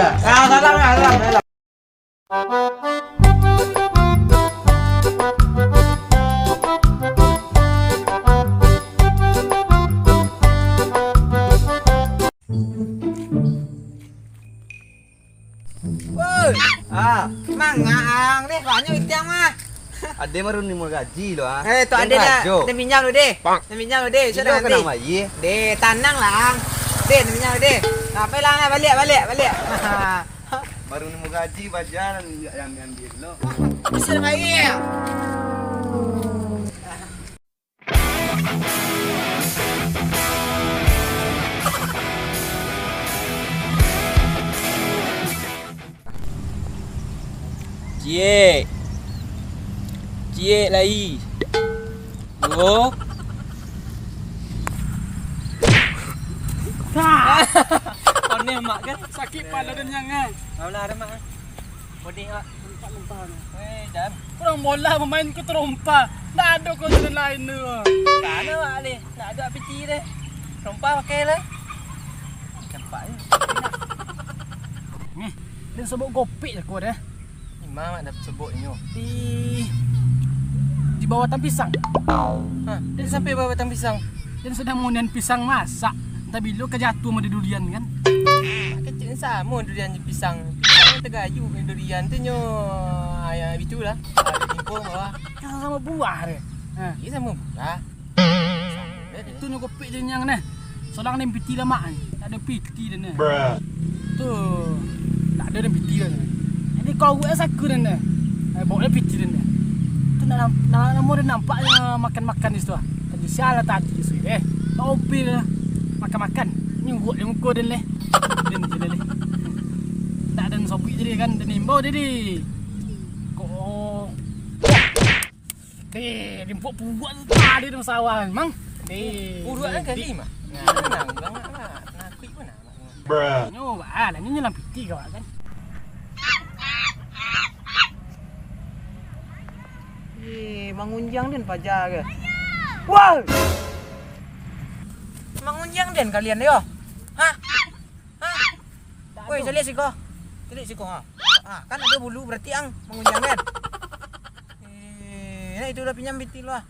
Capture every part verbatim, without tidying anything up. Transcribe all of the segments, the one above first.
Ah, salam, salam, salam. Woi, ah, mangaang deh, banyak itiang mah. Ade baru narimo gaji lo, ah. Eh, tu ade nak, nak minjam lo deh. Nak minjam lo deh, sudah nanti. Deh, tanang lah, ang. Deh, nak minjam lo deh. Sampai lah, baliak, baliak, baliak. Baru narimo gaji, bajalan, ambil-ambil lo. Bisa baik. Ciek. Ciek lai. Duo. Aneh, Mak, kan? Sakik pado den, Yang, ah. Alah, ada, Mak. Podeh, Mak. Lompat-lompat, Mak. Weh, jan. Urang bola bamain ka tarompa. Ndak ado konten lain tu. Kana, Mak, leh? Ndak ado piti deh. Tarompa pakai lah. Campak je. Nih, den sobok gopek jako deh. Di ma, Mak, soboknyo? Di, di bawah batang pisang. Hah, den sampai bawah batang pisang? Den sadang maunian pisang masak. Antah bilo ka jatuah mode durian kan? Kecek samo durian jo pisang. Pisang tagayu, durian tu nyo, ah, yo, bitu lah. Ado tingko bawah. Kan samo buah deh. Ha. Iyo, samo buah. Itu nyo gopek je nyang neh. Solang den piti lamak ni. Tak ado piti den neh. Tu. Tak ado den piti lah. Jadi kau buek saku den neh. Eh, bawa den piti den neh. Tu nak nam-, nak namo den nampak je makan-makan di situ ah. Tadi sial lah tadi sudah deh. Tak opi lah. Makan-makan. Nyuruak di muko den leh. Den je leh. Tak den sobik jadi kan, den imbau jadi. Kok Deh, rimpuak puruak tu tadi dalam sawah, Mang. Deh. Puruak kan kali, Mak? Nah, tenang, Bang, Mak, Mak. Nakuik pun, Mak. Nyo, ah, lah, nyo nyelam piti kau, kan? Eh, mangunjang den paja ke? Wah! Mangunjang den kalian, yo? Hah? Hah? Woi, caliak siko. Caliak siko, ha. Ah, kan ado bulu, berarti ang mangunjang, kan? Eh, nah, itu lah pinjam piti lu, ah.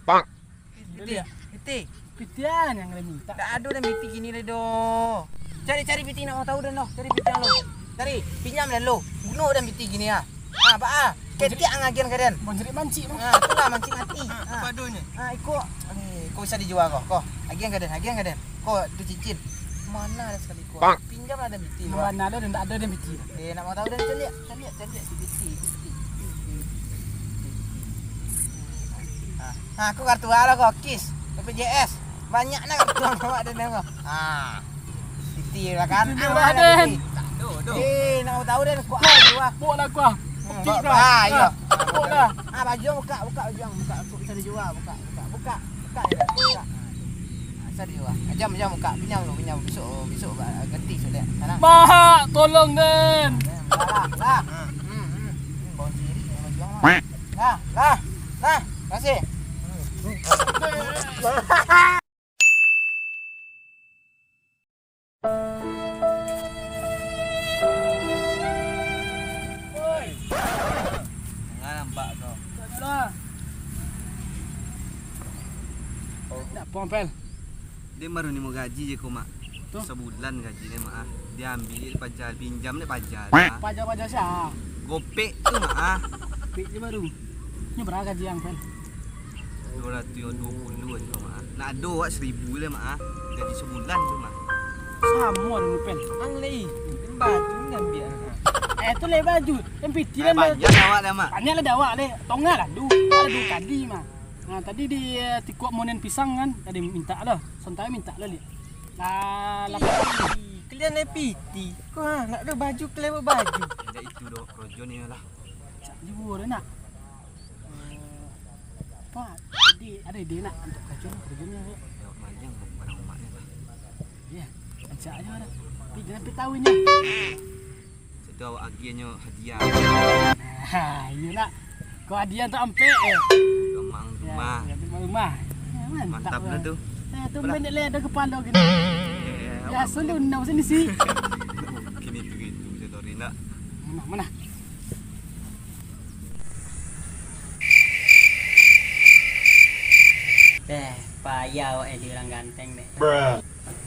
Piti, piti. Piti ah, yang lain minta. Tak ado den piti kini lai doh. Cari, cari piti, nak mau tahu den doh. Cari piti ang lu. Cari, pinjam den lu. Guno den piti kini ah. Ah, apa ah? Ketiak ang agian ka den. Manjerit mancik, Bang. Ah, itulah mancik mati. Ah, ah. Apa adonyo? Ah, iko. Eh, ko bisa dijua ko. Ko, agian ka den, agian ka den. Ko, tu cincin. Mana ada sekali ko. Pinjam lah den piti, Bang. Mana ada den, tak ada den piti. Eh, nak mau tahu den, caliak, caliak, caliak si piti, piti, piti, piti. Ah, ah, aku kartu lah ko, Kis, B P J S. Banyak nah kartu awak den ko. Ah. Piti lah kan. Piti lah, ah, den. Piti. Eh, nak tahu den, kuah lah, kuah. Pok lah, kuah. Hmm, pok lah. Ah, iyo. Pok lah. Ah, baju buka, buka baju, buka. Aku bisa dijual, buka, buka, buka. Buka je, buka. Ah, bisa dijual. Jam, jam buka. Pinjam lu, pinjam. Besok, besok ba-, ganti sudah. Sana. Mak, tolong den. Lah, lah. Hmm, hmm, hmm. Hmm, bau sendiri, bau jual mah. Lah, lah, lah. Kasih. Hmm. Oi. Jangan nampak kau. Nak pompel. Dia baru nimo gaji je ko, Mak. Tu? Sabulan gaji ni, Mak, ah. Dia ambil paja, pinjam ni paja, ah. Paja-paja sia? Gopek tu, Mak, ah. Gopek je baru. Ni bara gaji ang, Pel? Duo ratuih duo puluah ajo, Mak, ah. Nak ado awak saribu lah, Mak, ah. Gaji sabulan tu, Mak. Samo dengan Pel. Ang lai. Baju ni ambil, ah. Eh, tu lai baju. Yang piti lah. Banyak awak dah, Mak. Banyak lah dah awak lai. Tongah lah tu. Ada dua kali, Mak. Nah, tadi di, eh, tikuak monen pisang kan. Tadi minta lah. Sontai minta lah, liak. Lah, lapan. Kalian lai piti. Kau, ah, nak ado baju, kalian baju. Indak itu doh, karajo ni lah. Cak juo dah nak. Eh, apa? Jadi, ada ide nak untuk karajo ni, karajo ni, Pak? Lewat magang, barang umaknya, Pak. Iya, rancak aja lah. Tapi jangan sampai tahu inyo. Situ awak agiahnyo hadiah. Nah, iyo nak. Kau hadiah tu ampek, eh. Rumah, rumah. Ya, rumah. Ya, mantap lah tu. Eh, tu bendek le ada kepala gini. Ya, ya, ya. Ya, selalu enam sini sih. Kini tu gitu, saya tahu ni nak. Mana, mana? Deh, payah awak jadi urang ganteng deh.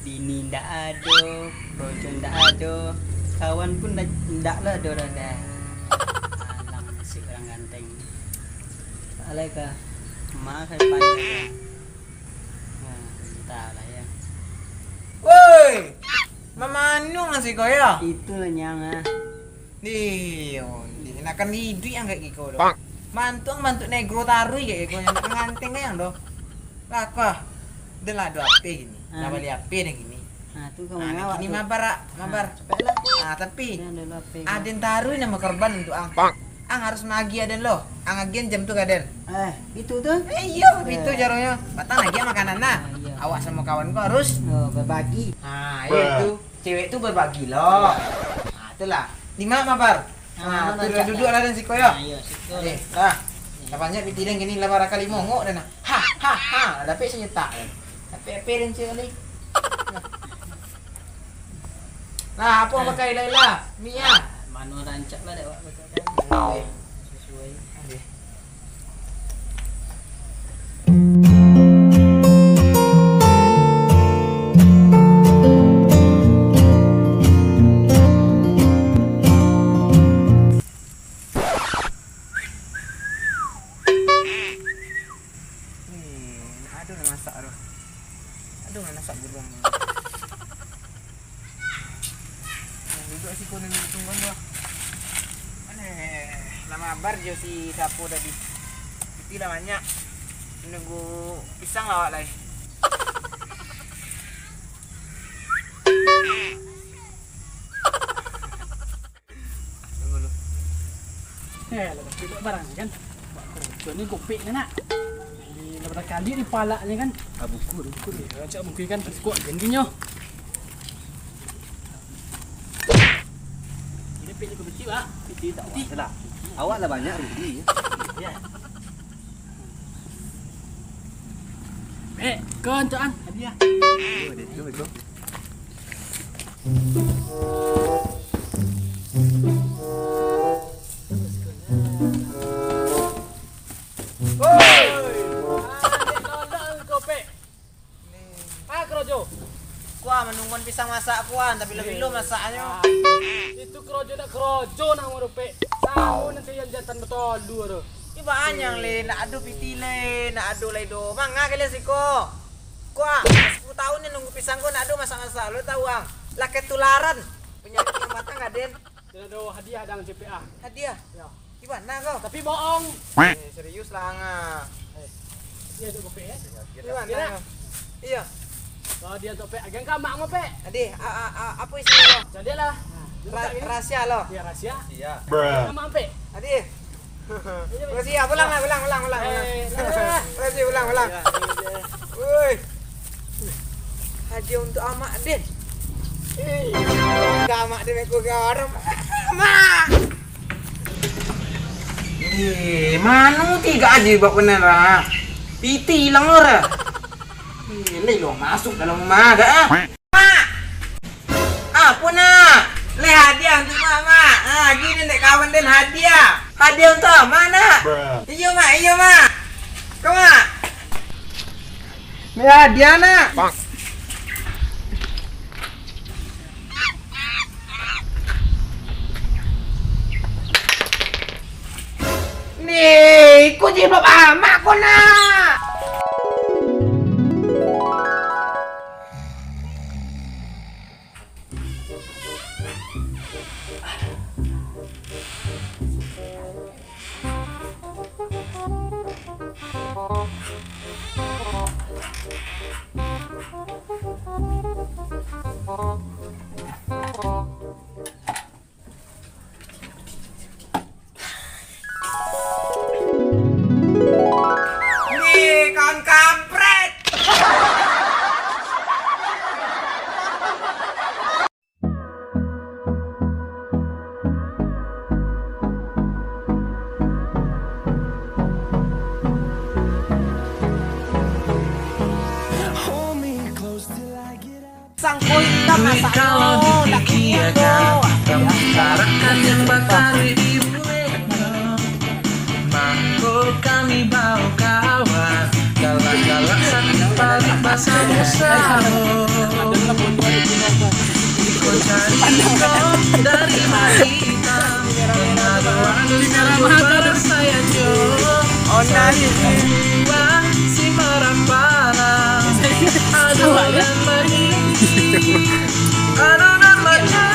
Bini ndak ado, karajo ndak ado, kawan pun ndak, ndak lah ado dah deh. Alang nasib urang ganteng. Alai ka, ma ka depan deh. Nah, entahlah ya. Woi, mamanuang siko yo. Itulah nyang ah. Iyo, nak kan iduik ang kayak giko doh. Mantuang mantuk negro taruih kayak giko, nak nganteng kayak ang doh. Lah, kah? Dah lah ado H P gini. Lah bali H P dah gini. Ah, tu kawan awak kini tu. Mabar, ah, mabar. Cepatlah. Ah, tapi aden taruih namo korban untuk ang. Ang harus magi aden lo. Ang agian jam tu ka aden. Eh, itu tu? Eh, iyo, itu caronyo. Patang lagi makanan nah. Ah, iyo. Awak samo kawan ko harus, oh, berbagi. Ah, iyo itu. Cewek tu berbagi lo. Ah, itulah. Lima mabar. Ah, tu lah, duduak lah dan siko yo. Ah, iyo, siko. Eh, ah. Lah banyak piti den kini lah baraka limo ngok dan. Ha, ha, ha. Dapek sanyetak. Dapek apa den cewek ni? Nah, apa pakai Laila? Mia. Mano rancak lah dek awak pakai kan. Sesuai. Ado nan masak tu. Ado nan masak buruang ni. Nah, duduak siko nan tungguan tu. Alah, lah mabar jo si sapo tadi. Piti lah banyak. Nunggu pisang lah awak lai. Eh, lah tapi buat barang kan. Buat karajo ni gopek ni nak. Lah barangkali ni palaknyo kan. Ah, buku, buku. Rancak buku kan, kuat gendinyo. Ini pek ni kecil lah. Piti tak masalah. Awak lah banyak rugi. Ya. Eh, kancaan. Hadiah. Yo, deh, tu, tu. Woi! Adik lolok engkau, Pek. Ah, karajo. Kuah manungguan pisang masak kuah, tapi lah bilo masaknyo. Ah, itu karajo dak karajo nak ngarupek. Tahu nanti yang jantan betolu tu. Ini banyak le, nak ado piti le, nak ado lai do. Manga kalian siko. Kuah, sepuluh tahun ni nunggu pisang ko nak ado masak-masak. Lo tahu ang, lah ketularan penyakit yang batang aden. Ado hadiah dang C P A. Hadiah? Ya. Di mana kau? Tapi bohong. Eh, serius lah ang ah. Eh, iya tu kopek eh. Di mana? Iya. Kalau dia untuk pek, agen ka mak ngopek. Adi, a, a, a, apa isi lo? Jadi lah. Ra-, rahasia lo. Ya rahasia. Iya. Nama pek. Adi. Makasih ya, pulang lah, pulang, pulang, pulang, pulang. Eh, lah. Makasih, pulang, pulang. Iya, iya, iya. Woi. Hadiah untuk Amak Den. Eh, Amak Den aku garam. Mak. Eh, mano tigo aja bak benar ah. Piti hilang ora. Eh, lai lo masuk dalam rumah agak ah. Mak! Apo, Nak? Lai hadiah untuk Mak, Mak. Ha, gini dek kawan den hadiah. Hadiah untuk Amak, Nak? Iyo, Mak. Iyo, Mak. Ko, Mak. Lai hadiah, Nak. Ni, iko jilbab Amak ko, Nak. Ni, kawan kampret. Pisang ko hitam masaknyo, takutnyo ko. Masyarakat yang bataruih di buehnyo, mako kami bawa kawan, galak-galak sakik paruik basamo-samo. Iko carito dari Mahitam, pangadu-adu sajo paras sayo jo. Satu buah si marapala, adonan manis. Adonan manis.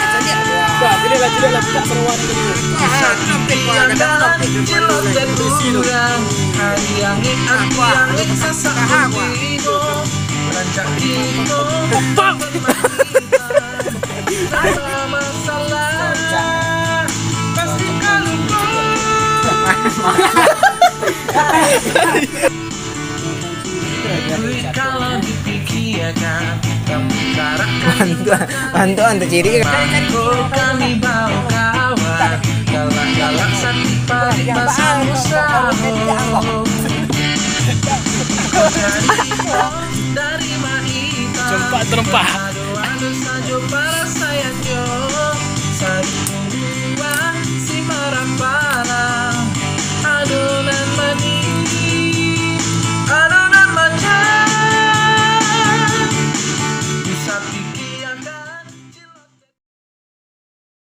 Bah, jadilah, jadilah, tidak seruan itu. Sapi andalan cilok dan urang. Ari angek, ati angek, sasak bumbu. Rancak iko. Masalah, masalah. Pasti kaluko. Duit kalau dipikiakan, kamu karakkan. Bantuan, bantuan tu ciri. Mako kami bawa kawan, galak-galak sakik paruik basamo-samo. Dari Mahitam, terempa. Ado-ado sajo paras sayo